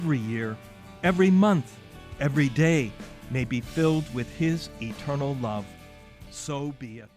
Every year, every month, every day may be filled with His eternal love. So be it.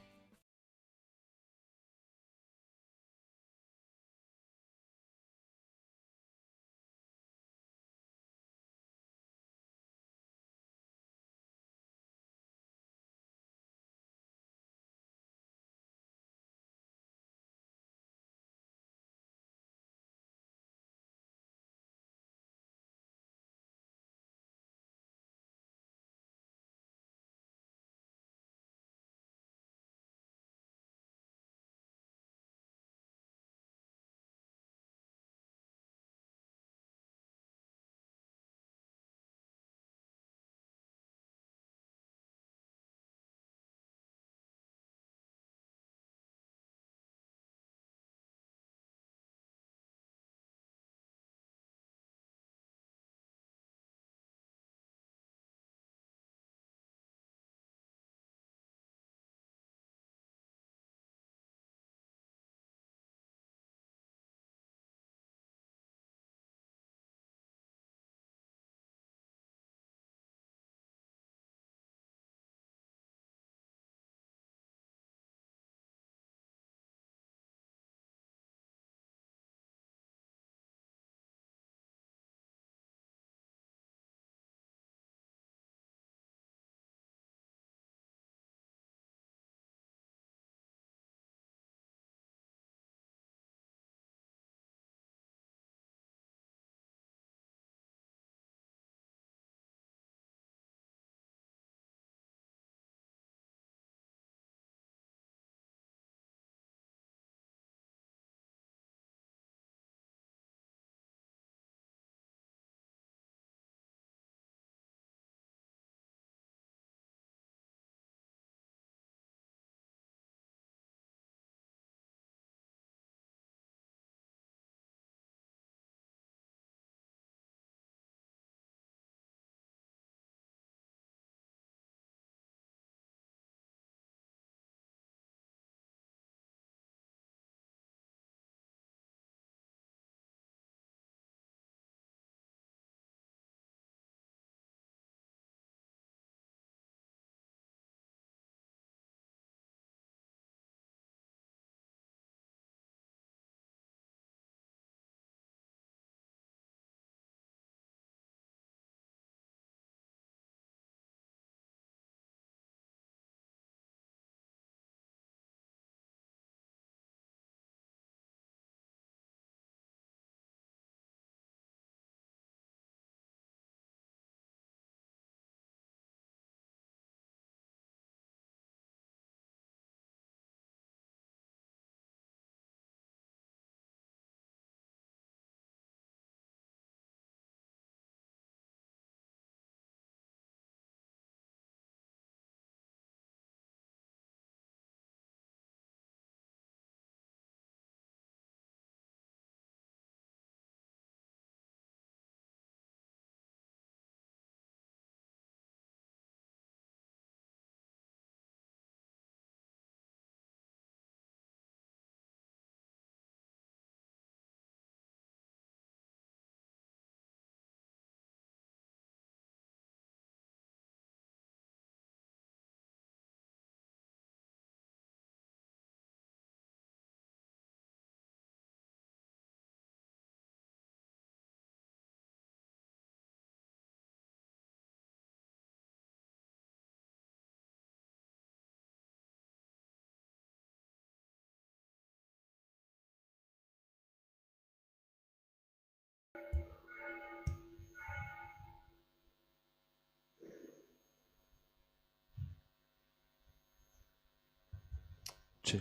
Check.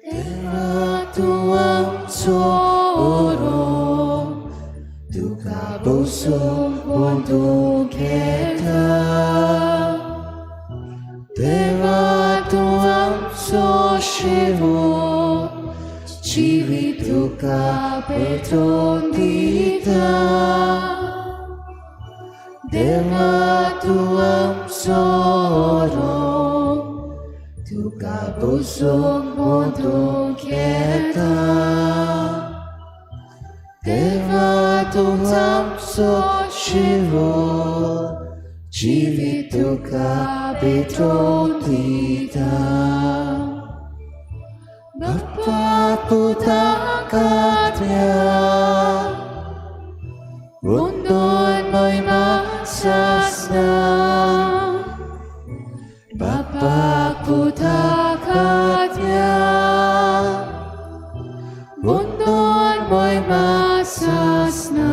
Terra tuam soro, duca boso bonduceta. Terra tuam soscevo, civi duca petondita. Terra tuam तुका बसूंक मोदूंक येता देवा तूं आमचो शिवो जिवीत तुका भेटोवन दिता बाप्पा पुताक आत्म्या वंदन महिमा सासना बाप्पा पुताक आत्म्या वंदन महिमा सासना.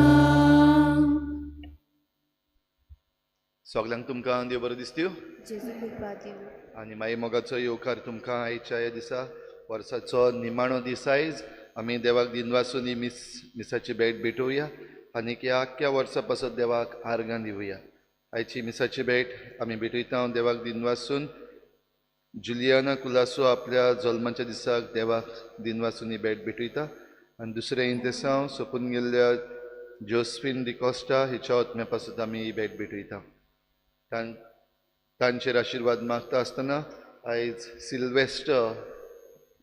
सगल्यांक तुमकां देव बरो दिसत्यो. जेजू कृपा दिवं. आनी मागीर मोगाचो येवकार तुमकां आयच्या ह्या दिसा, वर्साचो निमाणो दीस आयज. आमी देवाक दिनवासून ही मिसाची भेट भेटोवया आनी ह्या आख्ख्या वर्सा पासत देवाक आर्गां दिवया. आयची मिसाची भेट आमी भेटयता देवाक दिनवासून. जुलियाना कुलासो आपल्या जल्माच्या दिसाक देवाक दिनवासून ही भेट भेटयता. आनी दुसरें इंतेसांव सोंपून गेल्ल्या जोस्फीन डिकॉस्टा हिच्या आत्म्या पासत आमी ही भेट भेटयता. तांचेर आशिर्वाद मागता आसतना आयज सिल्वेस्टर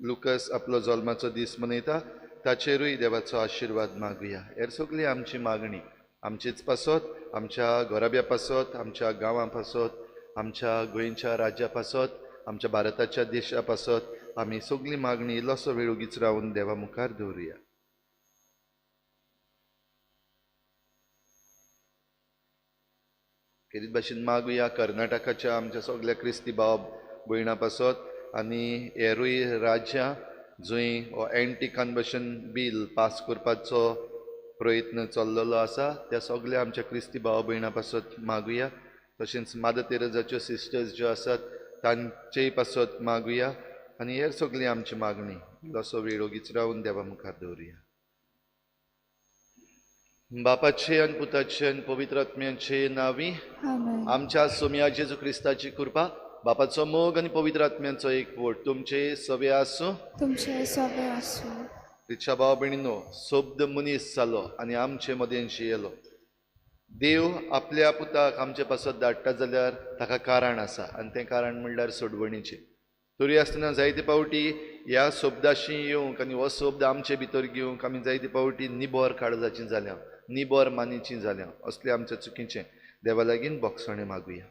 लुकस आपलो जल्माचो दीस मनयता, ताचेरूय देवाचो आशिर्वाद मागुया. हेर सगळी आमची मागणी आमचेच पासत, आमच्या घराब्या पासत, आमच्या गांवां पासत, आमच्या गोंयच्या राज्या पासत, आमच्या भारताच्या देशा पासत आमी सगळी मागणी इल्लोसो वेळ उगीच रावन देवा मुखार दवरुया. खेरीत भाशेन मागुया कर्नाटकाच्या आमच्या सगळ्या क्रिस्ती भाव भयणां पासत आनी हेरूय राज्यां जंय हो एंटी कन्वर्शन बील पास करपाचो प्रयत्न चल्लेलो आसा त्या सगळ्या आमच्या क्रिस्ती भाव भयणां पासत मागुया. तशेंच मादर तेरेजाच्यो सिस्टर्स ज्यो आसात तांचेय पासत मागुया आनी हेर सगळी आमची मागणी इल्लोसो वेळ ओगीच रावन देवा मुखार दवरुया. बापाचे आनी पुताचे आनी पवित्र आत्म्याचे नांवी आमच्या सोम्या जेजू क्रिस्ताची कृपा, बापाचो मोग आनी पवित्र आत्म्याचो एकवट तुमचे सवे आसूं. तुमचे सवे आसूं. तिच्या भाव भयणीनो, सोब्द मनीस जालो आनी आमचे मदें जियेलो. देव आपल्या पुताक आमचे पासत धाडटा जाल्यार ताका कारण आसा आनी तें कारण म्हणल्यार सोडवणीचें. तरी आसतना जायते फावटी ह्या शब्दाशी येवंक आनी हो शब्द आमचे भितर घेवंक आमी जायते फावटी निबर काळजाचीं जाल्या, निबर मानीचीं जाल्या. असलें आमच्या चुकीचें देवा लागीं बोगसणें मागुया.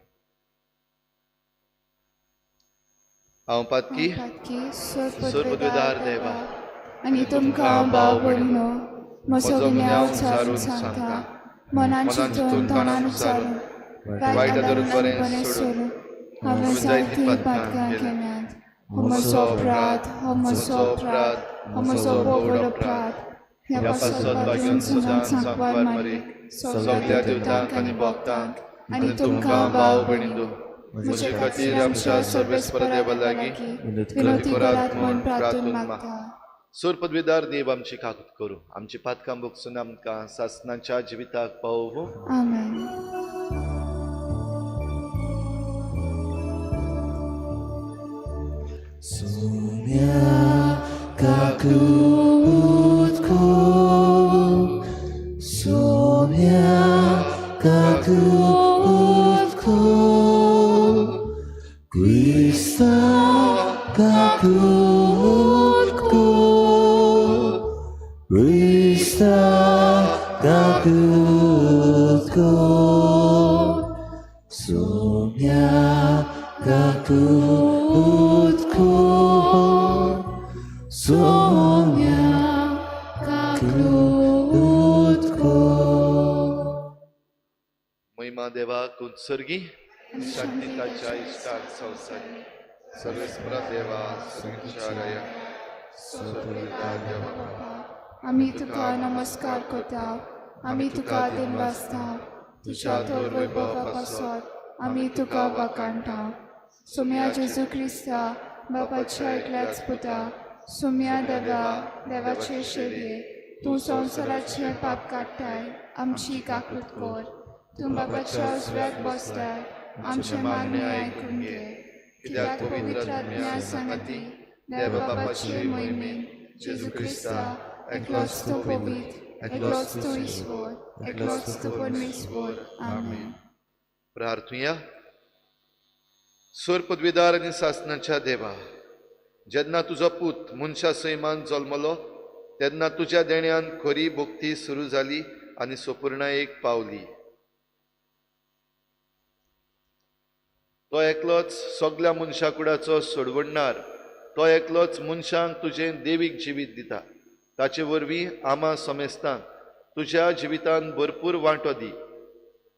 हांव पातकी सर्वपदवीधार देवा आनी तुमकां भाव भयणो म्हजो गुन्यांव उचारून सांगता, मनान चिंतून तोंडान उचारून वायट धरून बरें सोडून हांवें जायतीं पातकां केल्यांत. हो म्हजो अपराध, हो म्हजो अपराध, हो म्हजो व्हड अपराध. ह्या पासत भाग्यान सदांच सांकवार मारी सगळ्या देवतांक आनी भक्तांक आनी तुमकां भाव भयणींनो म्हजे खातीर आमच्या सर्वेस्पर देवा लागीं विनवती करात म्हूण प्रार्थून मागता. सूर पदवीदार देव आमची काकूत करूं, आमची पातकां भोगसून आमकां सासनाच्या जिविताक पावोवं. आमेन. Sumia kaklutku, sumia kaklutku, Krista kaklutku, Krista kaklutku, sumia kaklutku, sumia kaklutku. महिमा देवाक उत्सर्गी, शांती ताच्या इश्टाक संवसारी सर्वेस्परा देवा सर्गीच्या राया सर्वपिता देवा. आमी तुका नमस्कार करता, आमी तुका दिनवासता, तुज्या थोर वैभवा पासत आमी तुका वाखाणटा. सोम्या जेजू क्रिस्ता बापाच्या एकल्याच पुता, सोम्या देवा देवाचे शेरये, तूं संवसाराचें पाप काडटाय, आमची काकूत कर. तूं बापाच्या उजव्याक बसताय, आमचें मागणें आयकून घे. कित्याक पवित्र आत्म्या सांगाती देवा बापाचे मोहिमेन जेजू क्रिस्ता एकलोच तो पवित्र, एकलोच तो ईश्वर, एकलोच तो परमेश्वर. आमेन. प्रार्थुया. सोर पदवीदार आनी सासणाच्या देवा, जेन्ना तुजो पूत मनशा सैमान जल्मलो तेन्ना तुज्या देण्यान खरी भक्ती सुरू जाली आनी सोपूर्णायेक पावली. तो एकलोच सगल्या मनशा कुडाचो सोडवणणार, तो एकलोच मनशांक तुजें देवीक जिवीत दिता. ताचे वरवीं आमा समेस्तांक तुज्या जिवितान भरपूर वांटो दी.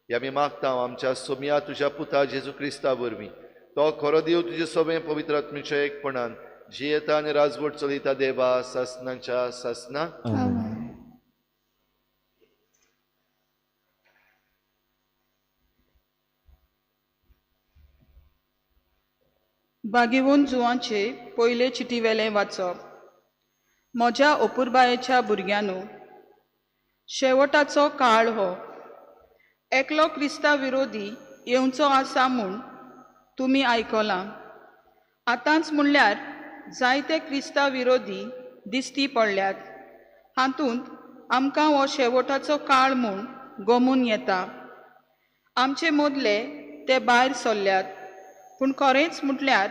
हे आमी मागता आमच्या सोम्या तुज्या पुता जेजू क्रिस्ता वरवीं. तो खरो देव तुजे सगळें पवित्र आत्म्याच्या एकपणान जियेता आनी राजवट चलयता देवा सासणाच्या सासना. बागेवन जुवांचे पयले चिटीवेलें वाचप. म्हज्या अपुरबायेच्या भुरग्यांनो, शेवटाचो काळ हो. एकलो क्रिस्ता विरोधी येवचो आसा म्हूण तुमी आयकलां. आतांच म्हणल्यार जायते क्रिस्ता विरोधी दिश्टी पडल्यात. हातूंत आमकां हो शेवटाचो काळ म्हूण गमून येता. आमचे मदले ते भायर सरल्यात, पूण खरेंच म्हटल्यार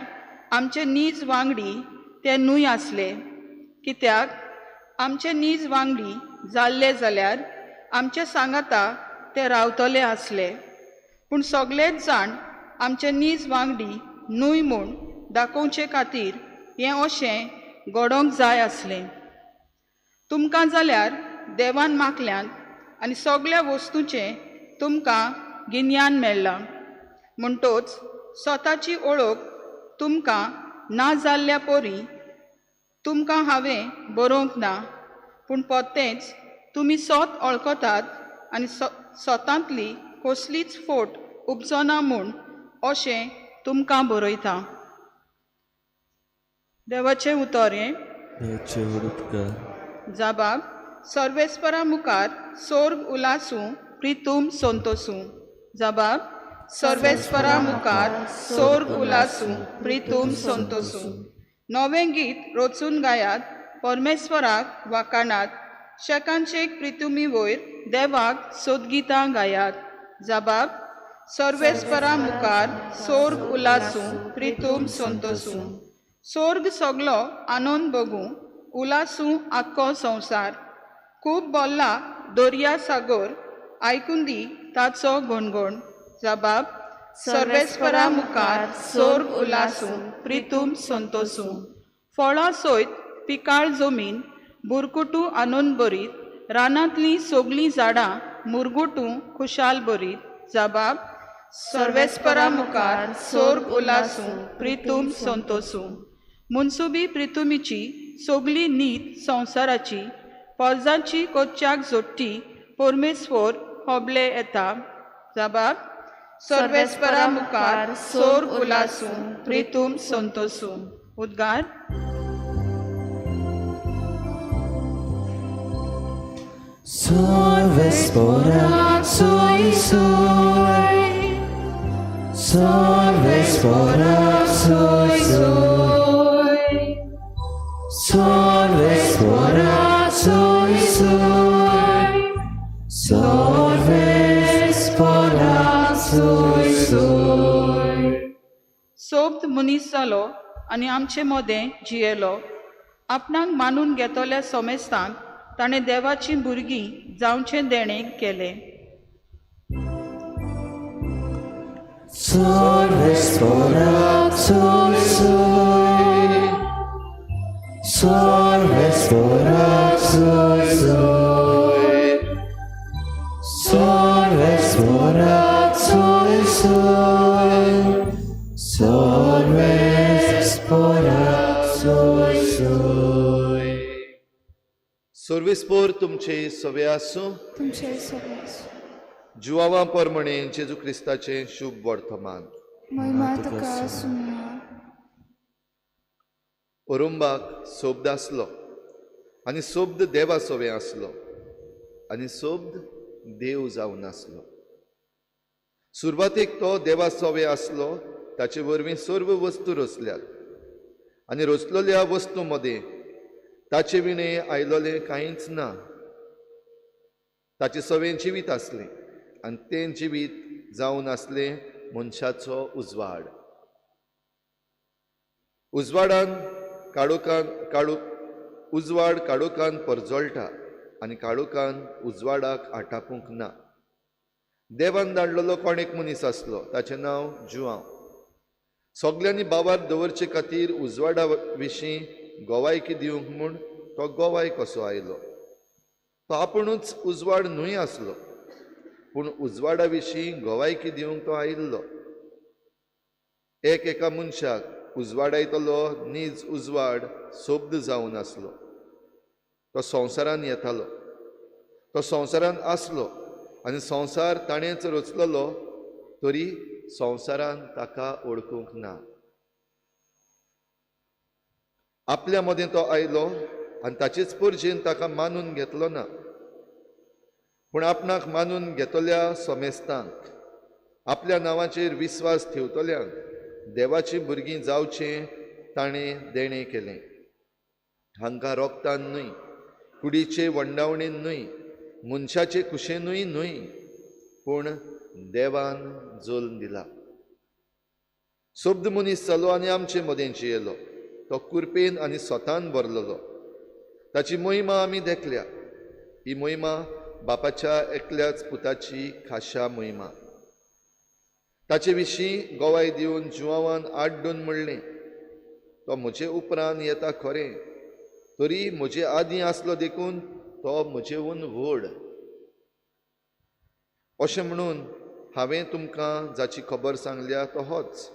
आमचे नीज वांगडी ते न्हय आसले. कित्याक आमचे नीज वांगडी जाल्ले जाल्यार आमचे सांगाता ते रावतले आसले. पूण सगळेच जाण आमचे नीज वांगडी न्हय म्हूण दाखोवचे खातीर हें अशें घडोवंक जाय आसलें. तुमकां जाल्यार देवान मागल्यांत आनी सगळ्या वस्तूंचें तुमकां गिन्यान मेळ्ळां. म्हणटोच स्वताची ओळख तुमकां ना जाल्ल्या पोरी तुमकां हांवें बरोवंक ना, पूण परतेंच तुमी स्वत वळखतात आनी स्वतांतली कसलीच फोट उपजना म्हूण अशें तुमकां बरयता. देवाचें उतर हें. जाबाब सर्वेस्परा मुखार सोर्ग उलासूं प्रितूम संतोसूं. जाबाब सर्वेस्परा मुखार सोर्ग उलासूं प्रितूम संतोसूं. नवें गीत रचून गायात परमेश्वराक वाकाणात. शेकानशेक प्रितुमी वयर देवाक सोदगितां गायात. जाबाब सर्वेस्परा मुखार सोर्ग उलासूं प्रितूम संतोसूं. सोर्ग सगलो आनंद बगूं उलासूं आख्खो संवसार. खूब बोल्ला दर्या सागोर आयकून दी ताचो गणगण. जबाब सर्वेस्परा मुखार सोर्ग उलासूं प्रितूम संतोसूं. फळां सयत पिकाळ जमीन बुरकुटू आनंद बरीत. रानांतलीं सगलीं झाडां मुरगुटू खुशाल बरीत. जबाब सर्वेस्परा मुखार सोर्ग उलासूं प्रितूम संतोसूं. मनसुबी प्रितुमीची सगली नीत संवसाराची पोरजांची कोच्याक जोडटी परमेश्वर होबले येता. जबाब सर्वेस्परा मुखार सोर्ग उलासूं प्रितूम संतोसूं. उद्गार. सर्वेस्परा soi soi, सर्वेस्परा soi soi, सर्वेस्परा soi soi, सर्वेस्परा soi soi. सोब्द मनीस जालो आनी आमचे मदें जियेलो. आपणाक मानून घेतल्या सोमेस्तांक ताणें देवाचीं भुरगीं जावचें देणें केलें. सर्वेस्परा soi soi, सर्वेस्परा soi soi, सर्वेस्परा soi soi, सर्वेस्परा soi soi. सर्वेस्पोर तुमचे सवे आसूं. तुमचे सगळे आसूं. जुवावा परमणे जेजू क्रिस्ताचें शुभ वर्तमान. महिमा तुका सुम्या. ओरुंबाक सोब्द आसलो आनी सोब्द देवा सोवे आसलो आनी सोब्द देव जावन आसलो. सुरवातेक तो देवा सोवे आसलो. ताचे वरवीं सर्व वस्तू रचल्यात आनी रचलेल्या वस्तू मदें ताचे विणें आयलोलें कांयच ना. ताचे सवें जिवीत आसलें आनी तें जिवीत जावन आसलें मनशाचो उजवाड. उजवाडान काळोखान उजवाड काळोखान परजळटा आनी काळोखान उजवाडाक आटापूंक ना. देवान धाडलेलो कोण एक मनीस आसलो, ताचें नांव जुआंव. सगल्यांनी बाबार दवरचे खातीर उजवाडा विशीं गोवायकी दिवंक म्हूण तो गोवाय कसो आयलो. तो आपुणूच उजवाड न्हय आसलो, पूण उजवाडा विशीं गोवायकी दिवंक तो आयिल्लो. एक एका मनशाक उजवाडायतलो नीज उजवाड शब्द जावन आसलो. तो संवसारान येतालो, तो संवसारान आसलो आनी संवसार ताणेंच रचलेलो, तरी संवसारान ताका वळखूंक ना. आपल्या मदें तो आयलो आनी ताचेच परजेन ताका मानून घेतलो ना, पूण आपणाक मानून घेतल्या समेस्तांक, आपल्या नांवाचेर विस्वास ठेवतल्यांक देवाचीं भुरगीं जावचें ताणें देणें केलें. हांकां रोगतान न्हय, कुडीचे वंडावणेन न्हय, मनशाचे कुशेनूय न्हय, पूण देवान जल्म दिला. शब्द मनीस जालो आनी आमचे मदें जियेलो. तो कुरपेन आनी स्वतान भरलेलो. ताची महिमा आमी देखल्या. ही महिमा बापाच्या एकल्याच पुताची खाशा महिमा. ताचे विशीं गोवाय दिवन जुआंवान आड्डून म्हणलें, तो म्हजे उपरांत येता खरें, तरी म्हजे आदीं आसलो देखून तो म्हजेहून व्हड. अशें म्हणून हांवें तुमकां जाची खबर सांगल्या तो होच.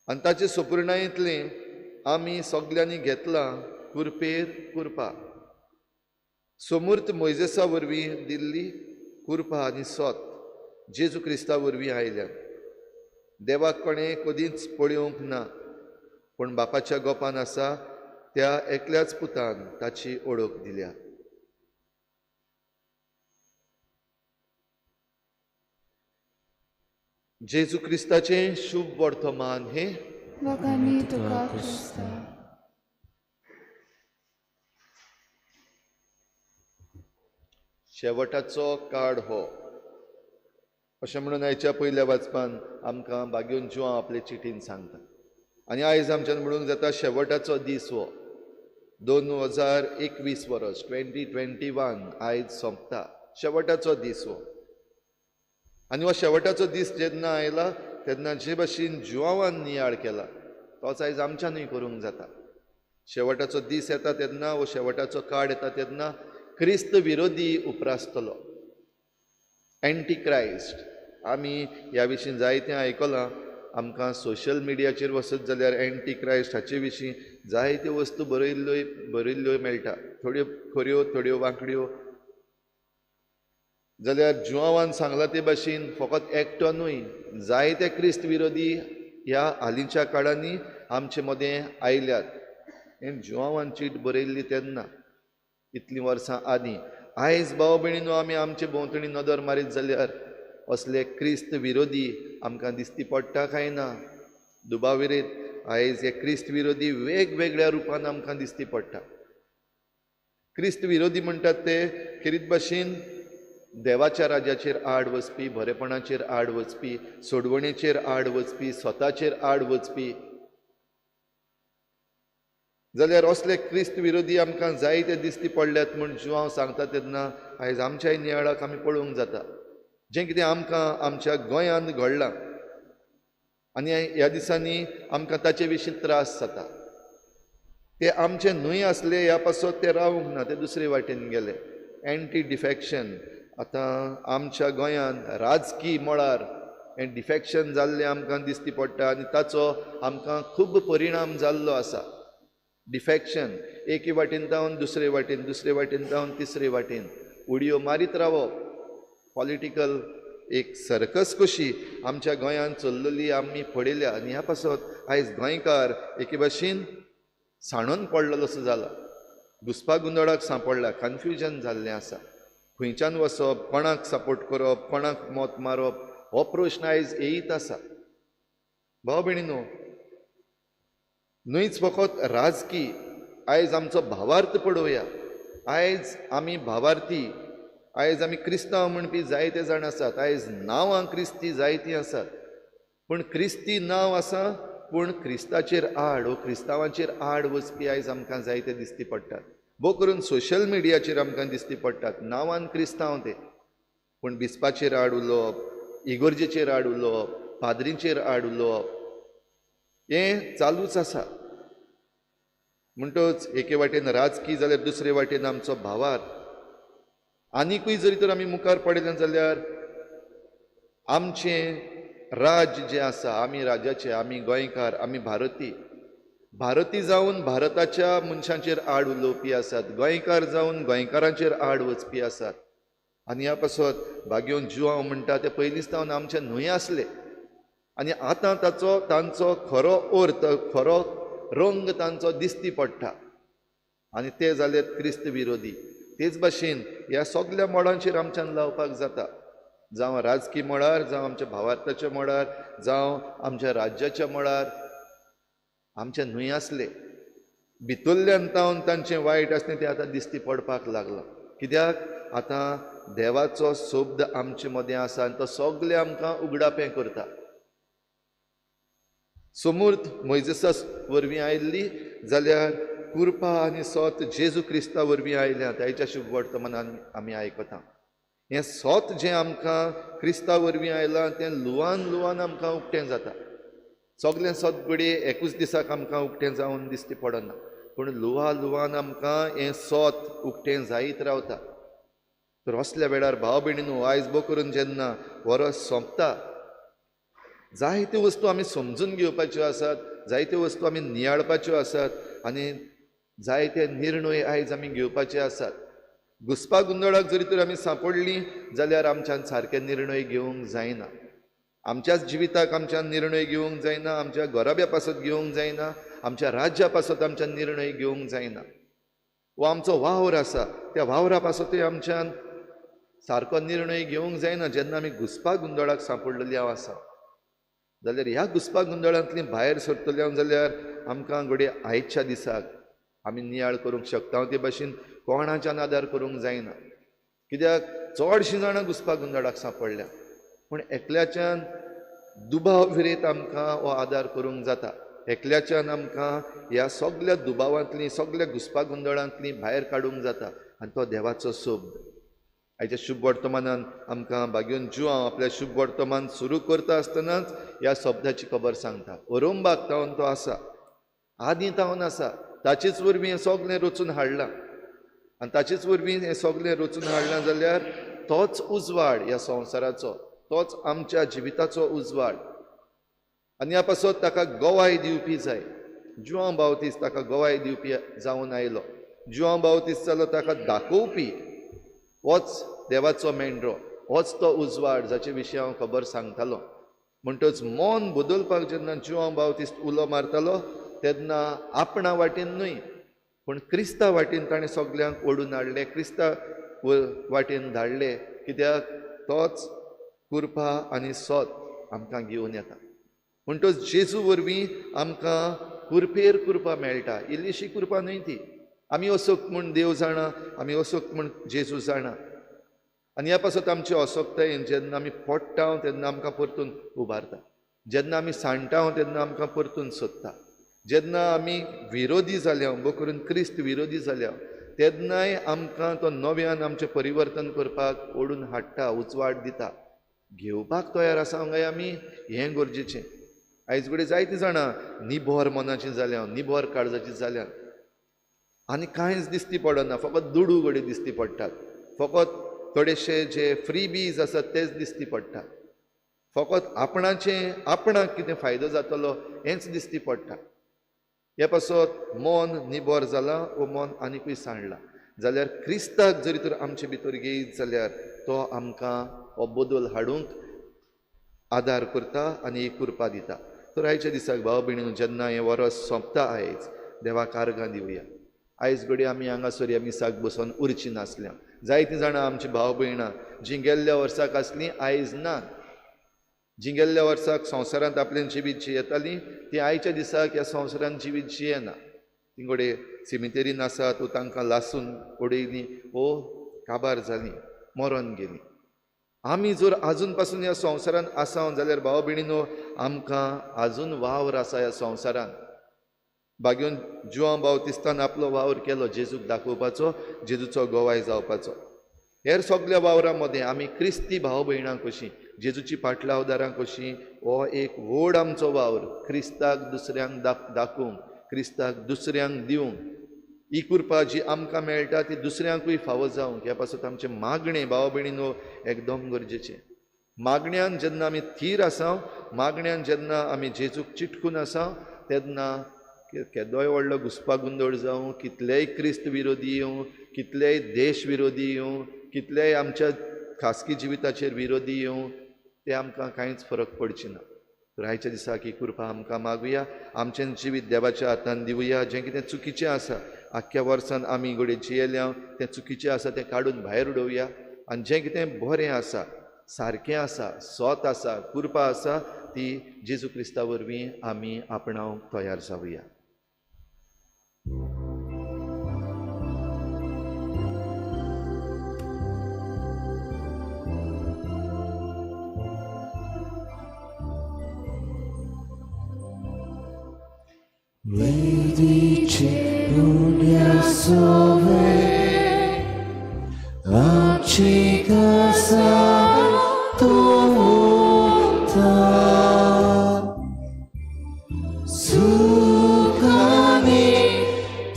आनी ताचे सुपुर्णायेंतलें आमी सगल्यांनी घेतलां कुरपेर कुरपा. सोमूर्त मोयजेसा वरवीं दिल्ली कुरपा आनी सोत जेजू क्रिस्ता वरवीं आयल्या. देवाक कोणें कदींच पळोवंक ना, पूण बापाच्या गोपान आसा त्या एकल्याच पुतान ताची ओळख दिल्या. जेजू क्रिस्ताचें शुभ वर्तमान हें. वखाणी तुका क्रिस्ता. शेवटाचो काळ हो अशें म्हणून आयच्या पयल्या वाचपान आमकां बागेवन जुआंव आपले चिटीन सांगता. आनी आयज आमच्यान म्हणूंक जाता शेवटाचो दीस हो. 2021 वर्स 2021 आयज सोंपता. शेवटाचो दीस हो. आनी हो शेवटाचो दीस जेन्ना आयला तेन्ना जे भाशेन जुआंवान नियाळ केला तोच आयज आमच्यानूय करूंक जाता. शेवटाचो दीस येता तेन्ना, हो शेवटाचो काळ येता तेन्ना क्रिस्त विरोधी उप्रासतलो, एंटी क्रायस्ट. आमी ह्या विशीं जायतें आयकलां. आमकां सोशल मिडियाचेर वचत जाल्यार एंटी क्रायस्ट हाचे विशीं जायत्यो वस्तू बरयल्ल्यो मेळटा, थोड्यो खऱ्यो थोड्यो वांकड्यो. जाल्यार जुआंवान सांगलां ते भाशेन फकत एकटो न्हय, जायते क्रिस्त विरोधी ह्या हालींच्या काळांनी आमचे मदें आयल्यात. हें जुआंवान चीट बरयल्ली तेन्ना इतलीं वर्सां आदीं. आयज भाव भयणीनो आमी आमचे भोंवतणी नदर मारीत जाल्यार असले क्रिस्त विरोधी आमकां दिसती पडटा काय ना? दुबाविरेत आयज हे क्रिस्त विरोधी वेगवेगळ्या रुपान आमकां दिसती पडटा. क्रिस्त विरोधी म्हणटात ते खेरीत भाशेन देवाच्या राज्याचेर आड वचपी, बरेपणाचेर आड वचपी, सोडवणेचेर आड वचपी, स्वताचेर आड वचपी. जाल्यार असले क्रिस्त विरोधी आमकां जायते दिसती पडल्यात म्हूण जुआंव सांगता तेन्ना आयज आमच्याय नियाळाक आमी पळोवंक जाता जें कितें आमकां आमच्या गोंयांत घडलां आनी ह्या दिसांनी आमकां ताचे विशीं त्रास जाता. ते आमचे न्हय आसले ह्या पासत ते रावूंक ना, ते दुसरे वाटेन गेले. एंटी डिफॅक्शन आतां आमच्या गोंयांत राजकी मळार हें डिफॅक्शन जाल्लें आमकां दिसती पडटा आनी ताचो आमकां खूब परिणाम जाल्लो आसा. डिफॅक्शन एके वाटेन जावन दुसरे वाटेन, दुसरे वाटेन जावन तिसरे वाटेन उडयो मारीत रावप, पॉलिटिकल एक सर्कस कशी आमच्या गोंयांत चल्लेली आमी पळयल्या. आनी ह्या पासत आयज गोंयकार एके भाशेन सांडून पडलेलो असो जाला, घुसपा गोंदळाक सांपडला, कन्फ्युजन जाल्लें आसा. खंयच्यान वचप, कोणाक सपोर्ट करप, कोणाक मत मारप हो प्रश्न आयज येयत आसा. भाव भयणीनो, न्हयच फकत राजकी, आयज आमचो भावार्थ पळोवया. आयज आमी भावार्थी, आयज आमी क्रिस्तांव म्हणपी जायते जाण आसात, आयज नांवां क्रिस्ती जायतीं आसात, पूण क्रिस्ती नांव आसा पूण क्रिस्ताचेर आड वो क्रिस्तांवांचेर आड वचपी आयज आमकां जायते दिसती पडटात. भोव करून सोशल मिडियाचेर आमकां दिसती पडटात. नांवान क्रिस्तांव ते, पूण बिस्पाचेर आड उलोवप, इगोर्जेचेर आड उलोवप, पाद्रींचेर आड उलोवप हें चालूच आसा. म्हणटच एके वाटेन राजकी जाल्यार दुसरे वाटेन आमचो भावार्थ. आनिकूय जरी तर आमी मुखार पडले जाल्यार आमचें राज्य जें आसा, आमी राज्याचे, आमी गोंयकार, आमी भारती, भारती जावन भारताच्या मनशांचेर आड उलोवपी आसात, गोंयकार जावन गोंयकारांचेर आड वचपी आसात. आनी ह्या पासत बागेवन जुवांव म्हणटा ते पयलींच तावन आमचे न्हय आसले आनी आतां ताचो तांचो खरो अर्थ, खरो रंग तांचो दिसती पडटा आनी ते जाले क्रिस्त विरोधी. तेच भाशेन ह्या सगल्या मळांचेर आमच्यान लावपाक जाता, जावं राजकी मळार, जावं आमच्या भावार्थाच्या मळार, जावं आमच्या राज्याच्या मळार. आमचे न्हय आसले भितरल्यान तावन तांचें वायट आसलें तें आतां दिसती पडपाक लागलां. कित्याक आतां देवाचो शब्द आमचे मदें आसा आनी तो सगळें आमकां उगडापें करता. समूर्त मोयजेसा वरवीं आयिल्ली जाल्यार कृपा आनी सत जेजू क्रिस्ता वरवीं आयल्या. ताच्या शुभ वर्तमानान आमी आयकता. हें सत जें आमकां क्रिस्ता वरवीं आयलां तें लुवान लुवान आमकां उक्तें जाता. सगळें सत घडये एकूच दिसाक आमकां उक्तें जावन दिसती पडना, पूण लुवा लुवान आमकां हें सत उक्तें जायत रावता. तर असल्या वेळार भाव भयणीनू, आयज भोव करून जेन्ना वरस सोंपता, जायत्यो वस्तू आमी समजून घेवपाच्यो आसात, जायत्यो वस्तू आमी नियाळपाच्यो आसात आनी जायते निर्णय आयज आमी घेवपाचे आसात. घुसपा गोंदळाक जरी तर आमी सांपडलीं जाल्यार आमच्यान सारके निर्णय घेवंक जायना. आमच्याच जिविताक आमच्यान निर्णय घेवंक जायना, आमच्या घराब्या पासत घेवंक जायना, आमच्या राज्या पासत आमच्यान निर्णय घेवंक जायना. वो आमचो वावर आसा त्या वावरा पासतूय आमच्यान सारको निर्णय घेवंक जायना. जेन्ना आमी घुसपा गोंदळाक सांपडलेली हांव आसा जाल्यार ह्या घुसपा गोंदळांतली भायर सरतली हांव जाल्यार आमकां घडये आयच्या दिसाक आमी नियाळ करूंक शकता ते भाशेन कोणाच्यान आदार करूंक जायना. कित्याक चडशीं जाणां घुसपा गोंदळाक सांपडल्या, पूण एकल्याच्यान दुबाव विरयत आमकां हो आदार करूंक जाता. एकल्याच्यान आमकां ह्या सगल्या दुबावांतली, सगल्या घुसपा गोंदळांतली भायर काडूंक जाता आनी तो देवाचो शब्द. आयच्या शुभ वर्तमानान आमकां बागेवन जुवांव आपल्या शुभ वर्तमान सुरू करता आसतनाच ह्या शब्दाची खबर सांगता. ओरोंबाक तावन तो आसा, आदीं तावन आसा, ताचेच वरवीं हें सगळें रचून हाडलां आनी ताचेच वरवीं हें सगळें रचून हाडलां जाल्यार तोच उजवाड ह्या संवसाराचो, तोच आमच्या जिविताचो उजवाड. आनी ह्या पासत ताका गवाय दिवपी जाय. जुवांव बावतीस ताका गवाय दिवपी जावन आयलो. जुवांव बावतीस जालो ताका दाखोवपी होच देवाचो मेंढरो, होच तो उजवाड जाचे विशीं हांव खबर सांगतालो. म्हणटच मन बदलपाक जेन्ना जुवांव बावतीस उलो मारतालो तेन्ना आपणा वाटेन न्हय पूण क्रिस्ता वाटेन ताणें सगल्यांक ओडून हाडलें, क्रिस्ता वाटेन धाडले. कित्याक तोच कृपा आनी सत आमकां घेवन येता. म्हणटच जेजू वरवीं आमकां कृपेर कृपा मेळटा. इल्लीशी कृपा न्हय ती. आमी असक्त म्हूण देव जाणा, आमी असक्त म्हूण जेजू जाणा. आनी ह्या पासत आमचे असक्तायेन जेन्ना आमी पडटा तेन्ना आमकां परतून उबारता, जेन्ना आमी सांडटा तेन्ना आमकां परतून सोदता, जेन्ना आमी विरोधी जाल्या, भोव करून क्रिस्त विरोधी जाल्या, तेन्नाय आमकां तो नव्यान आमचें परिवर्तन करपाक ओडून हाडटा, उजवाड दिता. घेवपाक तयार आसा काय आमी, हें गरजेचें. आयज कडेन जायतीं जाणां निभर मनाचीं जाल्या, निभर काळजाचीं जाल्या आनी कांयच दिसती पडना, फकत दुडू घडये दिसती पडटात, फकत थोडेशे जे फ्री बीज आसात तेच दिसती पडटात, फकत आपणाचें आपणाक कितें फायदो जातलो हेंच दिसती पडटा. हे पासत मन निबर जालां वो मन आनिकूय सांडलां जाल्यार क्रिस्ताक जरी तर आमचे भितर घेयत जाल्यार तो आमकां हो बदल हाडूंक आदार करता आनी एक कृपा दिता. तर आयच्या दिसाक भाव भयणीन जेन्ना हें वरस सोंपता आयज देवाक आर्गां दिवया. आयज घडये आमी हांगासर ह्या मिसाक बसून उरचीं नासल्या. जायतीं जाणां आमची भाव भयणां जीं गेल्ल्या वर्साक आसलीं आयज ना, जीं गेल्ल्या वर्साक संवसारांत आपलें जिवीत जियेतालीं तीं आयच्या दिसाक ह्या संवसारांत जिवीत जियेना. तीं घडये सिमितेरीन आसात वो तांकां लासून उडयलीं वो काबार जालीं, मरोन गेलीं. आमी जर आजून पासून ह्या संवसारांत आसा जाल्यार भाव भयणीनो आमकां आजून वावर आसा ह्या संवसारांत. बागेवन जुआंव बावतिस्तान आपलो वावर केलो जेजूक दाखोवपाचो, जेजूचो गोवाय जावपाचो. हेर सगल्या वावरां मदें आमी क्रिस्ती भाव भयणां कशीं, जेजूची पाटलावदारां कशीं, हो एक व्हड आमचो वावर, क्रिस्ताक दुसऱ्यांक दाखोवंक, क्रिस्ताक दुसऱ्यांक दिवंक. ही कृपा जी आमकां मेळटा ती दुसऱ्यांकूय फावो जावंक ह्या पासत आमचें मागणें भाव भयणीनो एकदम गरजेचें. मागण्यान जेन्ना आमी थीर आसा, मागण्यान जेन्ना आमी जेजूक चिटकून आसा, तेन्ना केदोय व्हडलो घुस्पा गोंदळ जावं, कितलेय क्रिस्त विरोधी येवं, कितलेय देश विरोधी येवं, कितलेय आमच्या खासगी जिविताचेर विरोधी येवं, ते आमकां कांयच फरक पडची ना. तर आयच्या दिसाक ही कृपा आमकां मागुया, आमचें जिवीत देवाच्या हातान दिवया. जें कितें चुकीचें आसा आख्ख्या वर्सान आमी घडये जियेल्या तें चुकीचें आसा तें काडून भायर उडोवया आनी जें कितें बरें आसा, सारकें आसा, सोत आसा, कृपा आसा ती जेजू क्रिस्ता वरवीं आमी आपणावंक तयार जावया. Vedice unia sove, amci casa tuta, sukani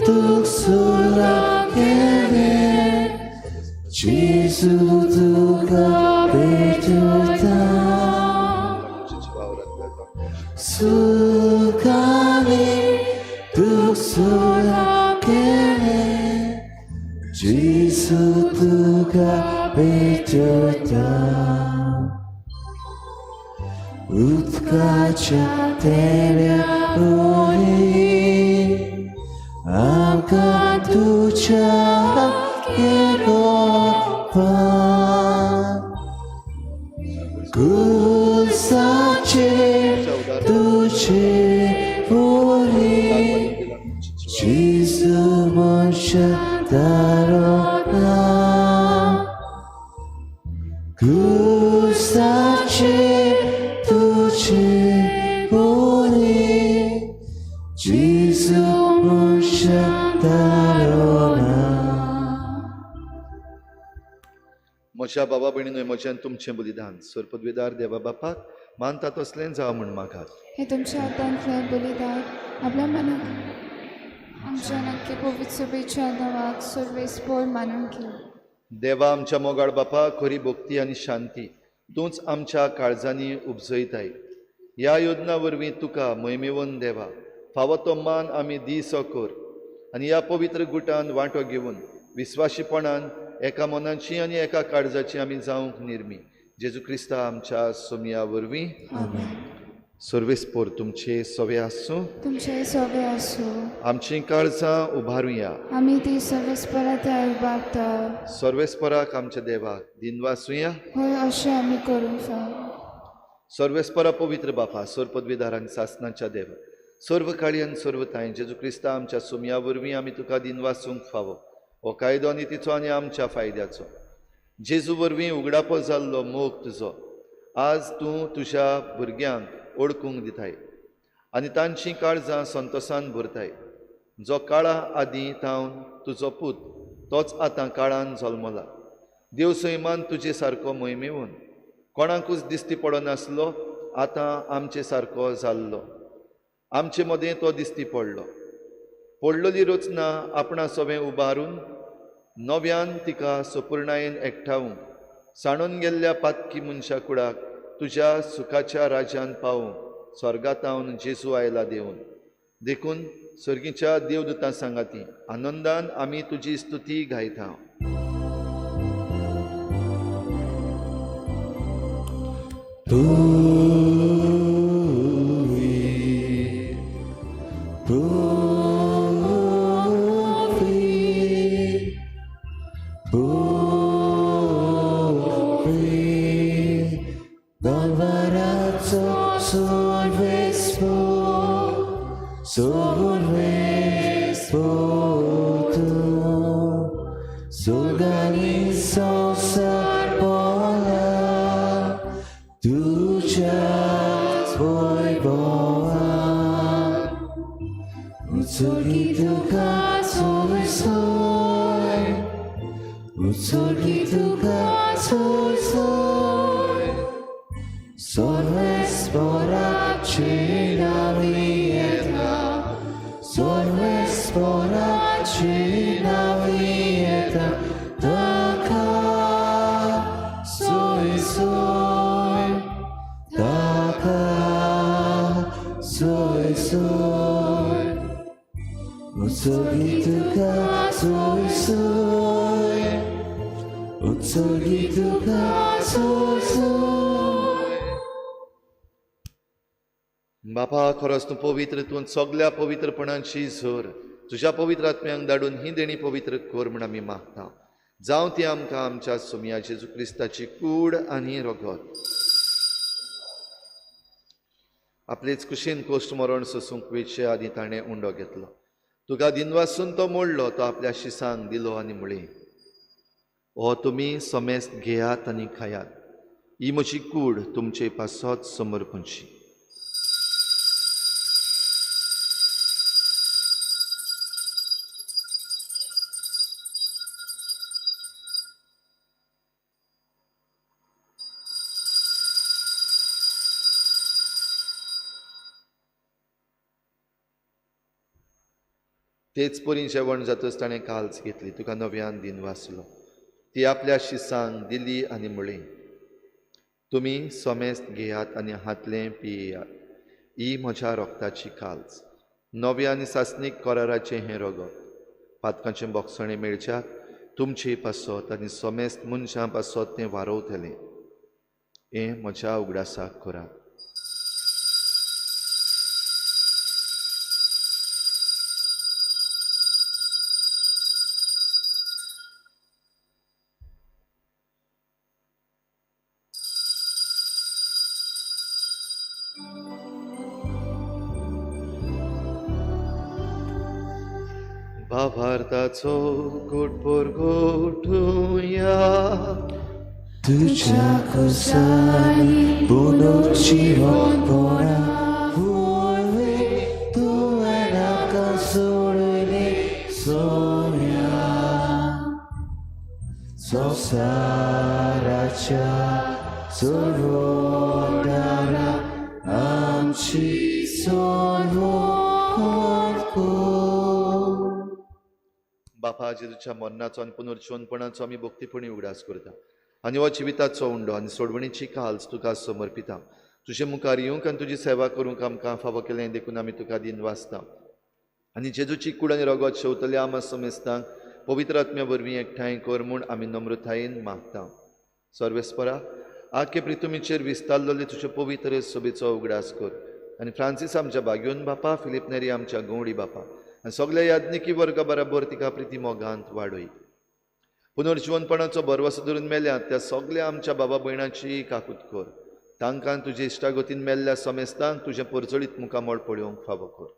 tuk surakene, Jesu tuka betuta, sukani tuk surakene, Jesu tuka betuta. Utkacha teria uri, amka tucha keropa, kusache tuche uri, Jesu mosha darona, kusache tuche uri, Jesu mosha darona. म्हज्या बाबा भयणीनो, म्हज्यान तुमचें बलिदान सरपदवेदार देवा बापाक मानता तसलें जावं म्हूण मागात. हे तुमच्या हातांतलें बलिदान आपल्या मनाक आमच्या नक्की पवित्र शुभेच्छा नांवाक सर्वेस्पोर मानून घेवं. देवा आमच्या मोगाळ बापा, खरी भक्ती आनी शांती तूंच आमच्या काळजांनी उपजयताय. ह्या योजना वरवीं तुका महिमेवन देवा फावो तो मान आमी दी कर आनी ह्या पवित्र गुटान वांटो घेवन विस्वाशीपणान एका मनाची आनी एका काळजाची आमी जावंक निर्मी. जेजू क्रिस्ता आमच्या सोमया वरवीं. सर्वेस्पोर तुमचे सवे आसूं, तुमचे सवे आसूं. आमचीं काळजां उबारुया, आमी ती सर्वेस्परा त्या उबारता. सर्वेस्पराक आमच्या देवाक दिनवासुया. हय, अशें आमी करूंक फाव. सर्वेस्परा पवित्र बापा, सर्वपदवीदार आनी सासनाच्या देवा, सर्व काळी आनी सर्व तांय जेजू क्रिस्ता आमच्या सोमया वरवीं आमी तुका दिनवासूंक फावो. हो कायदो आनी तिचो आनी आमच्या फायद्याचो जेजू वरवीं उगडापो जाल्लो मोग तुजो आज तूं तुज्या भुरग्यांक ओळखूंक दिताय आनी तांचीं काळजां संतोसान भरताय. जो काळा आदीं तावन तुजो पूत तोच आतां काळान जल्मला. देव सैमान तुजे सारको मोहिमेवन कोणाकूच दिश्टी पडनासलो, आतां आमचे सारको जाल्लो. आमचे मदें तो दिश्टी पडलो. पडलेली रचना आपणा सवें उबारून नव्यान तिका सपुर्णायेन एकठावूंक, सांडून गेल्ल्या पातकी मनशा कुडाक तुज्या सुखाच्या राज्यान पावूंक स्वर्गातावन जेजू आयला देवन. देखून सर्गीच्या देवदूतां सांगाती आनंदान आमी तुजी स्तुती गायता. Sulganin sa bola. उत्सर्गी तुका सोय सोय, उत्सर्गी तुका सोय सोय, सर्वेस्पराचे नांवी येता, सर्वेस्पराचे नांवी येता, ताका सोय सोय, ताका सोय सोय, उत्सर्गी तुका सोय सोय, उत्सर्गी तुका सोय सोय. बापा, खरोच तूं पवित्र, तूं सगल्या पवित्रपणाची झर, तुज्या पवित्र आत्म्यांक धाडून ही देणी पवित्र कर म्हूण आमी मागता. जावं ती आमकां आमच्या सोमया जेजू क्रिस्ताची कूड आनी रगत. आपलेच कुशीन कोश्ट मरण सोसूंक वेचे आदीं ताणें उंडो घेतलो, तुका दिनवासून तो मोडलो, तो आपल्या शिसांक दिलो आनी म्हळें, हो तुमी समेस्त घेयात आनी खायात, ही म्हजी कूड तुमचे पासत समर्पणची. तेच परी जेवण जातच ताणें काल्स घेतली, तुका नव्यान दिन वाचलो, ती आपल्या शिसांक दिली आनी म्हळें, तुमी समेस्त घेयात आनी हातलें पियेयात, ही म्हज्या रोगताची काल्स, नव्या आनी सासणीक कराराचें हें रगत, पातकांचें बोगसणें मेळच्याक तुमचे पासत आनी समेस्त मनशां पासत तें वारोवतलें, हें म्हज्या उगडासाक करात. भावार्थाचो गोटपोर गोठुया, तुझ्या खुर्सांनी पुनर्जीवनपणा वरवीं तुवें आमकां सोडयली सोम्या, संवसाराच्या सोडवणारा आमची सोडवण कर. बापा, जेजूच्या मरणाचो आनी पुनर्जीवनपणाचो आमी भक्तीपणी उगडास करता आनी हो जिविताचो उंडो आनी सोडवणीची काल्स तुका समर्पिता. तुजे मुखार येवंक आनी तुजी सेवा करूंक आमकां फावो केलें देखून आमी तुका दिन वाचता. आनी जेजूची कूड आनी रगत शेवतल्या आमा समेस्तांक पवित्र आत्म्या वरवीं एकठांय कर म्हूण आमी नम्रतायेन मागता. सर्वेस्परा, आखे प्रितुमीचेर विस्तारलेले तुजे पवित्र सोबेचो उगडास कर आनी फ्रांसीस आमच्या बाग्योन बापा, फिलीप नेरी आमच्या गवडी बापा आनी सगल्या याज्ञिकी वर्गा बराबर तिका प्रिती मोगांत वाडय. पुनर्जीवनपणाचो भरवसो धरून मेल्यात त्या सगल्या आमच्या बाबा भयणाची काकूत कर, तांकां तुजे इश्टागतीन मेल्ल्या समेस्तांक तुजें परजळीत मुखामळ पळोवंक फावो कर.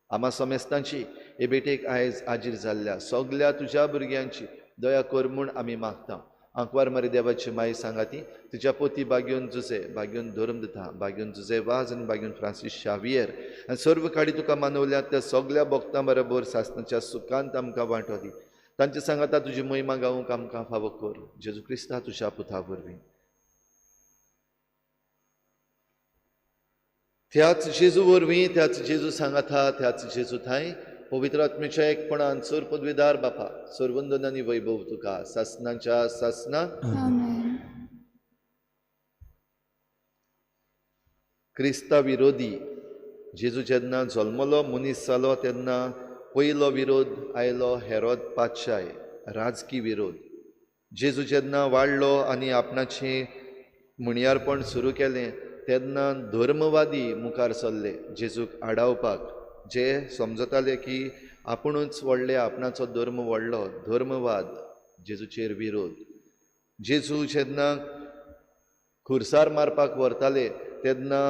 आमा समेस्तांची हे भेटेक आयज आजीर जाल्ल्या सगल्या तुज्या भुरग्यांची दया कर म्हूण आमी मागता. आंकवार मारी देवाची माई सांगाती, तुज्या पोती बाग्योन जुजे, बाग्योन धर्म दिता, बाग्योन जुजे वाज आनी बाग्योन फ्रांसीस शावियर आनी सर्व काडी तुका मानवल्यात त्या सगल्या भक्तां बरोबर सासणाच्या सुखांत आमकां वांटो दी. तांचे सांगाता तुजी महिमा गावंक आमकां फावो कर, जेजू क्रिस्ता तुज्या पुता वरवीं. त्याच जेजू वरवीं, त्याच जेजू सांगाता, त्याच जेजू थांय पवित्र आत्म्याच्या एकपणान सर पदवीदार बापा, सर्वंदन आनी वैभव तुका सासनाच्या सासना. आमेन. क्रिस्ता विरोधी जेजू जेन्ना जल्मलो, मनीस जालो, तेन्ना पयलो विरोध आयलो हेरोद पातशाय, राजकी विरोध. जेजू जेन्ना वाडलो आनी आपणाचें म्हणयारपण सुरू केलें तेन्ना धर्मवादी मुखार सरले जेजूक आडावपाक, जे समजताले की आपुणूच व्हडले, आपणाचो धर्म व्हडलो, धर्मवाद, जेजूचेर विरोध. जेजू जेन्ना खुर्सार मारपाक व्हरताले तेन्ना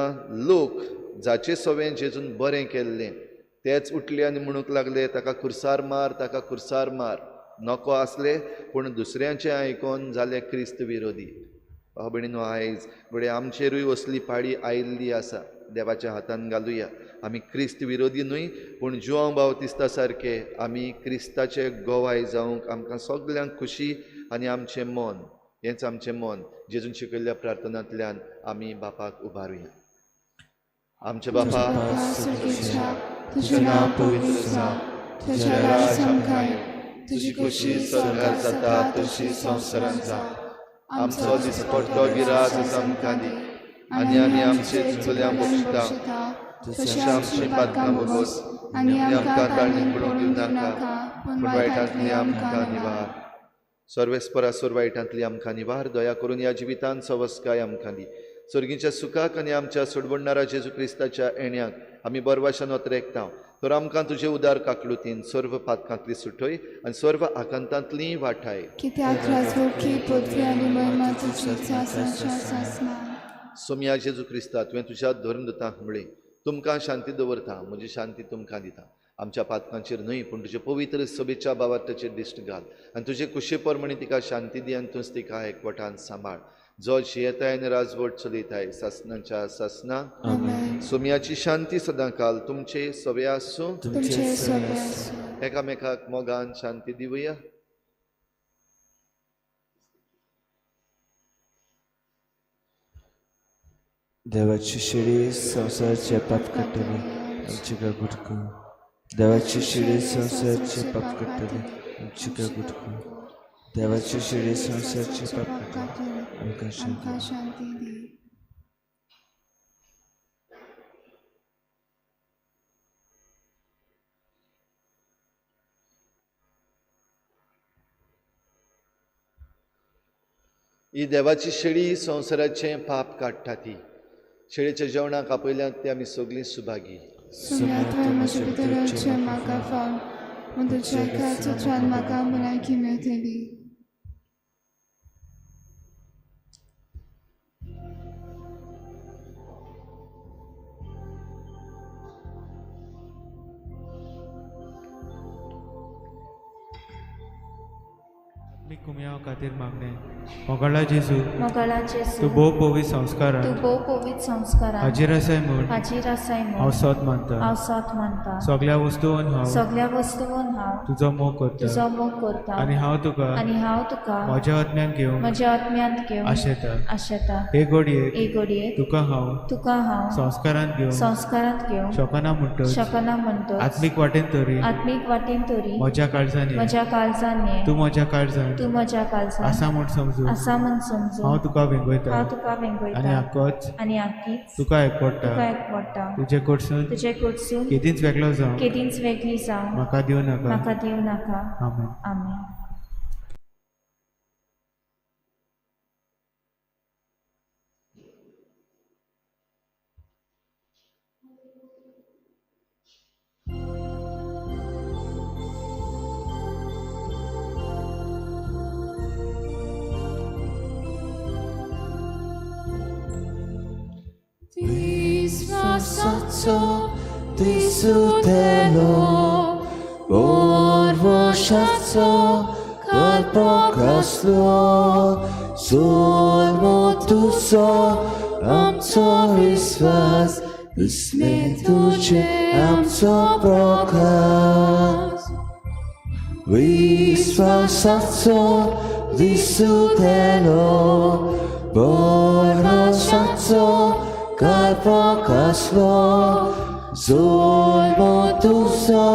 लोक जाचे सवें जेजून बरें केल्लें तेच उठले आनी म्हणूंक लागले, ताका खुर्सार मार, ताका खुर्सार मार. नको आसले पूण दुसऱ्यांचें आयकोन जाले क्रिस्त विरोधी. भाव भयणीनो, आयज घडये आमचेरूय असली पाळी आयिल्ली आसा. देवाच्या हातान घालुया. आमी क्रिस्त विरोधी न्हय पूण जुआंव बावतिस्ता सारके आमी क्रिस्ताचे गोवाय जावंक आमकां सगल्यांक खुशी आनी आमचें मन हेंच आमचें मन जेजून शिकयल्ल्या प्रार्थनांतल्यान आमी बापाक उबारुया. आमच्या बापा तुजें नांव पवित्र जावं, तुजें राज आमकां येवं, तुजी खोशी स्वर्गार जाता तशी संवसारांत जावं. आमचो दिसपट्टो गिरास आमकां दी आनी आमी आमचे चुकल्यांक बक्षिता तशें आमची पातकां भोगोस आनी आमकां ताळणी पडूंक दिवं नाका पूण वायटांतली आमकां निवार. सर्वेस्परा वायटांतली आमकां निवार. दया करून ह्या जिवितांत सवस्काय आमकां दी. सर्गीच्या सुखाक आनी आमच्या सोडवणणारा जेजू क्रिस्ताच्या येण्याक आमी बरवाशान ओतरेकता. तर आमकां तुजे उदार काकलुतीन सर्व पातकांतली सुटय आनी सर्व आकांतांतली वाठाय. कित्याक राजवटकी पृथ्वी आनी महिमा तुजी सासणाच्या सासणाक. सोमया जेजू क्रिस्ता, तुवें तुज्या धर्मदूतांक म्हळें, तुमकां शांती दवरता, म्हजी शांती तुमकां दिता. आमच्या पातकांचेर न्हय पूण तुजे पवित्र सभेच्या बाबार्थाचेर दिश्ट घाल आनी तुजे कुशे प्रमाणे तिका शांती दी आनी तूंच तिका एकवटान सांबाळ. जो जियेताय आनी राजवट चलयताय सासणाच्या सासणाक. सोमयाची शांती सदांकाल तुमचे सवे आसूं. तुमचे सगळे आसूं. एकामेकाक मोगान शांती दिवया. देवाची शिडी संवसाराचे पाप काडटली आमची काकूट कर. देवाची शिडी संवसाराचे पाप काडटली आमची काकूट कर. देवाची शिडी संवसाराचे पाप काडटली आमकां आमकां शांती. शांती दी. ही देवाची शेळी संवसाराचें पाप काडटा. ती शेळीच्या जेवणाक आपयल्यात ते आमी सगळीं सुभागी. सोम्या तुवें म्हजे भितर येवचें म्हाका फाव, पूण तुज्या एका उतरान म्हाका भलायकी मेळटली. कुमयाव खातीर मागणें. मोगाळा जेजू, मोगाळा जेजू, तूं भोव पवित्र संस्कारान तूं भोव पवित्र संस्कारान हाजीर आसाय म्हूण हाजीर आसाय म्हूण हांव सोद मानता. हांव सोद मानता. सगल्या वस्तून हांव सगल्या वस्तून हांव तुजो मोग करता तुजो मोग करता आनी हांव तुका आनी हांव तुका म्हज्या आत्म्यान घेवन म्हज्या आत्म्यांत घेवन आशेता. आशेता. हे घडयेक हे घडयेक तुका हांव तुका हांव संस्कारांत घेवन संस्कारांत घेवन शकना म्हणटच शकना म्हणटच आत्मीक वाटेन तरी आत्मीक वाटेन तरी म्हज्या काळजान ये. म्हज्या काळजान ये. तूं म्हज्या काळजान तूं म्हज्या काळजान आसा म्हूण समजून आसा म्हूण समजून हांव तुका वेंगयता हांव तुका वेंगयता आनी आकोच आनी आकीच तुका एकवडटा. तुका एकवडटा. तुजे कडसून तुजे कडसून केदींच वेगळो जावं केदींच वेगळी जावं म्हाका दिवं नाका. म्हाका दिवं नाका. आमेन. आमेन. Disfrazzo disutelo, orvosazzo kalpokaslo, sulmotuso amco visvas, vismetuče amco prokas. Visvasazzo disutelo, orvosazzo kalpokaslo, zulmotuso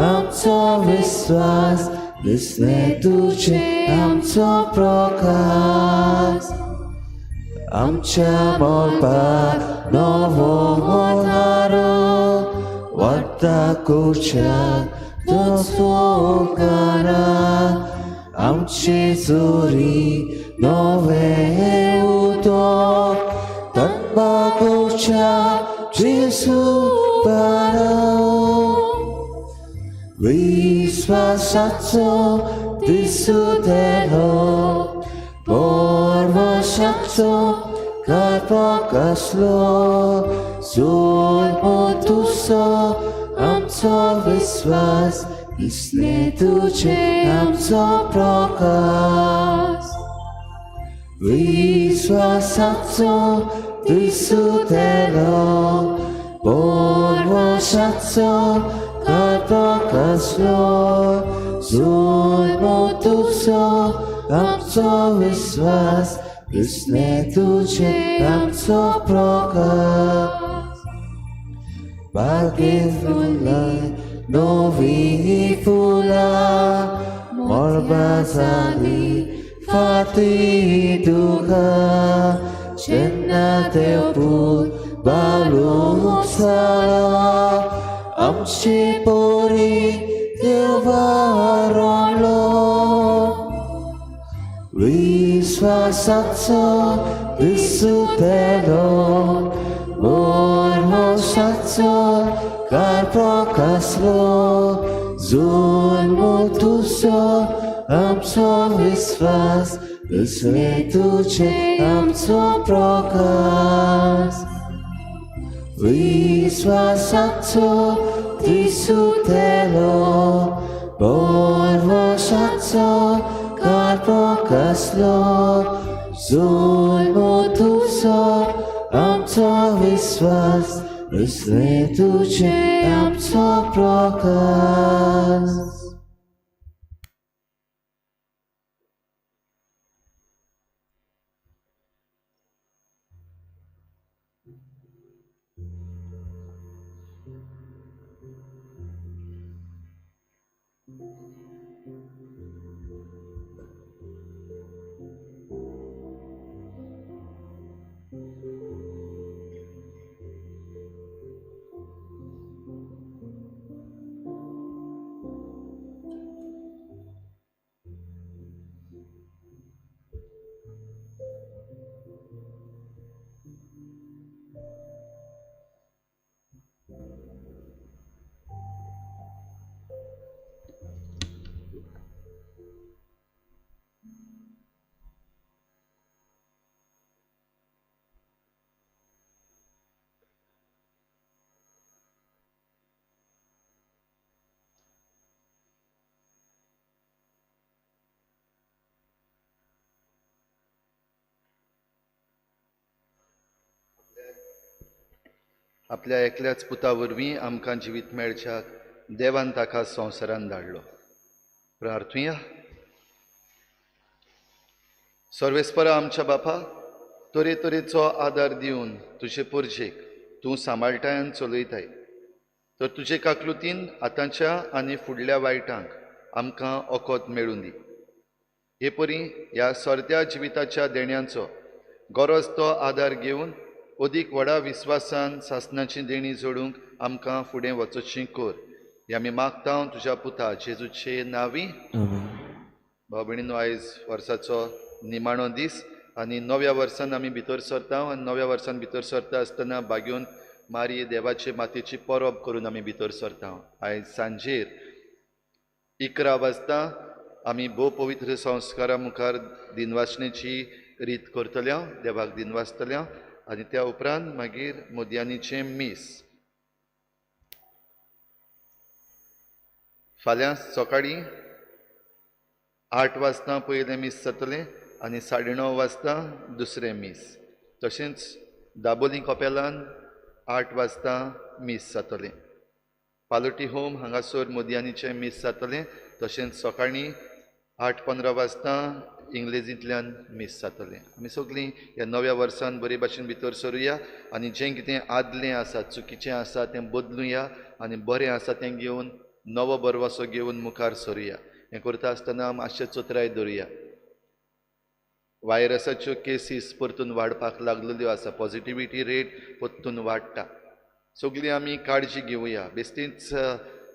amco visvas, vismetuče amco prokas. Amcia molpa novo molaro, वार्ता कुर्च्या दोसोकारा, आमचे जोरी नवे उदक तंबाखूच्या जेजू पारा. विश्वासाचो दिसुदेलो, परवशाचो कापाकसलो, zulmotuso आमचो विश्वास, दिसने तुझे आमचो प्रकाश. विश्वासाचो दिसुतेलो बोरवशाचो कारप्रकासलो जुल्मो तुजो आमचो विस्वास दिसले तुजे आमचो प्रकाश बागेत फुलाय नवी फुलां मळबा जाली फाती दुखां जेन्ना देवपूत बालूक जाला आमचे परी देवा रोवलो विश्वासाचो दिसुतेलो बोरवशाचो कारप्रकासलो जुल्मो तुजो आमचो विस्वास दिसले तुजे आमचो प्रकाश विश्वासाचो दिसुतेलो बोरवशाचो कारप्रकासलो जुल्मो तुजो आमचो विस्वास दिसले तुजे आमचो प्रकाश. आपल्या एकल्याच पुता वरवीं आमकां जिवीत मेळच्याक देवान ताका संवसारान धाडलो. प्रार्थुया. सर्वेस्परा आमच्या बापा, तरेतरेचो आदार दिवन तुजे पोरजेक तूं सांबाळटाय आनी चलयताय, तर तुजे काकलुतीन आतांच्या आनी फुडल्या वायटांक आमकां ओकोत मेळूं दी. हे परी ह्या सरत्या जिविताच्या देण्यांचो गरज तो आदार घेवन अदीक व्हडा विस्वासान सासनाची देणी जोडूंक आमकां फुडें वचोची कर. हे आमी मागता तुज्या पुता जेजूचे नांवी. भाव भयणीनो, आयज वर्साचो निमाणो दीस आनी नव्या वर्सान आमी भितर सरता आनी नव्या वर्सान भितर सरता आसतना बागेवन मारी देवाचे मातेची परब करून आमी भितर सरता. आयज सांजेर 11 वाजता आमी भोव पवित्र संस्कारा मुखार दिनवासणेची रीत करतल्या, देवाक दिनवासतल्या आनी त्या उपरांत मागीर मोदयांनीचें मीस. फाल्यां सकाळीं 8 वाजता पयलें मीस जातलें आनी 9:30 वाजता दुसरें मीस. तशेंच दाबोली कपेलान 8 वाजता मीस जातलें. पालोटी होम हांगासर मोदयांनीचें मीस जातलें. तशेंच सकाळीं 8:15 वाजता इंग्लेजींतल्यान मीस जातलें. आमी सगळीं ह्या नव्या वर्सान बरे भाशेन भितर सरुया आनी जें कितें आदलें आसा, चुकीचें आसा तें बदलुया आनी बरें आसा तें घेवन नवो बरवासो घेवन मुखार सरुया. हें करता आसतना मातशें चतुराय दवरुया. वायरसाच्यो केसीस परतून वाडपाक लागलेल्यो आसा, पॉजिटिविटी रेट परतून वाडटा. सगळीं आमी काळजी घेवया. बेश्टीच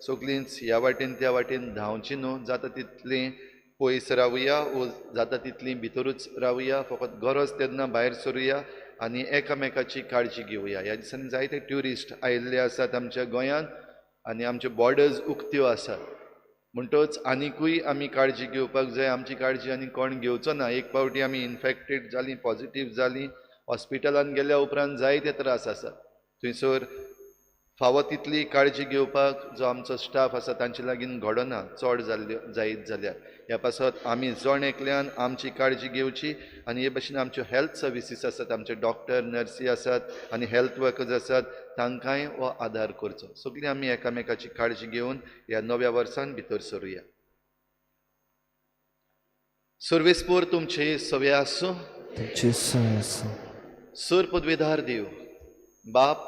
सगळींच ह्या वाटेन त्या वाटेन धांवची न्हू, जाता तितलें पयस रावया वो जाता तितली भितरूच रावया. फकत गरज तेन्ना भायर सरुया आनी एकामेकाची काळजी घेवया. ह्या दिसांनी जायते ट्युरिस्ट आयिल्ले आसात आमच्या गोंयांत आनी आमच्यो बॉर्डर्स उक्त्यो आसात, म्हणटच आनिकूय आमी काळजी घेवपाक जाय. आमची काळजी आनी कोण घेवचो ना. एक पावटी आमी इन्फेक्टेड जालीं, पॉजिटीव जालीं, हॉस्पिटलान गेल्या उपरांत जायते त्रास आसात. थंयसर फावो तितली काळजी घेवपाक जो आमचो स्टाफ आसा तांचे लागीं घडना चड जाल्ल्यो जायत जाल्यार. ह्या पासत आमी जण एकल्यान आमची काळजी घेवची आनी हे भशेन आमच्यो हेल्थ सर्विसीस आसात, आमचे डॉक्टर नर्सी आसात आनी हेल्थ वर्कर्स आसात तांकांय हो आदार करचो. सगळीं आमी एकामेकाची काळजी घेवन ह्या नव्या वर्सान भितर सरुया. सर्वेस्पोर तुमचे सवे आसूं. तुमचे सय आसूं. सूर पदवेधार देव बाप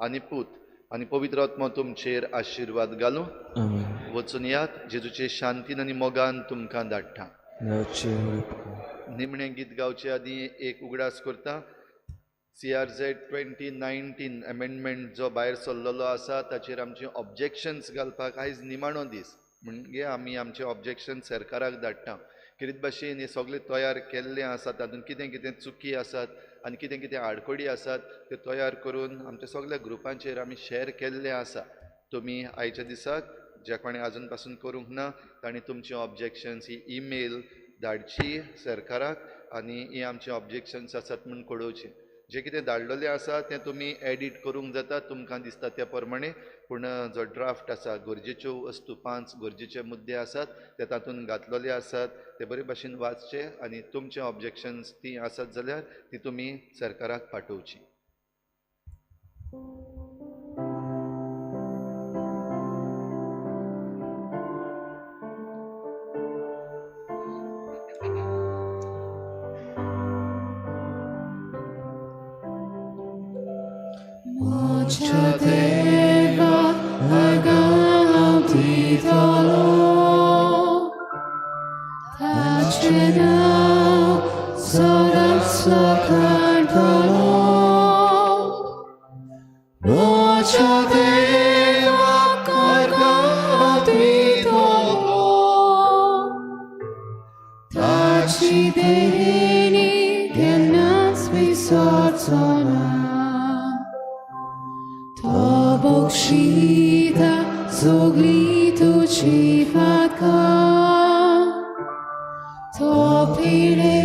आनी पूत आनी पवित्र आत्मो तुमचेर आशिर्वाद घालूं. आमेन. वचून यात, जेजूचे शांतीन आनी मोगान तुमकां धाडटा. देवाचे होडीप करूं. निमणें गीत गावचे आदीं एक उगडास करता. CRZ 2019 amendment जो भायर सरलेलो आसा ताचेर आमचे ऑब्जेक्शन्स घालपाक आयज निमाणो दीस. म्हणजे आमी आमचे ऑब्जेक्शन सरकाराक धाडटा. कितें भाशेन हें सगळें तयार केल्लें आसा तातूंत कितें कितें चुकी आसात आनी कितें कितें आडखळी आसात त्यो तयार करून आमच्या सगळ्या ग्रुपांचेर आमी शेअर केल्लें आसा. तुमी आयच्या दिसाक ज्या कोणें आजून पासून करूंक ना तांणी तुमची ऑब्जेक्शन्स ही ईमेल धाडची सरकाराक आनी ही आमची ऑब्जेक्शन्स आसात म्हूण कळोवचें. जें कितें धाडलेलें आसा तें तुमी एडीट करूंक जाता तुमकां दिसता त्या प्रमाणे, पूण जो ड्राफ्ट आसा गरजेच्यो वस्तू 5 गरजेचे मुद्दे आसात ते तातूंत घातलेले आसात ते बरे भाशेन वाचचे आनी तुमचे ऑब्जेक्शन्स ती आसात जाल्यार ती तुमी सरकाराक पाठोवची. Mucha deva agam titolo tacena sodas cantolo. Mucha deva agam titolo tacideni che nas visorzona. Bokshita zoglitu chifatka topile.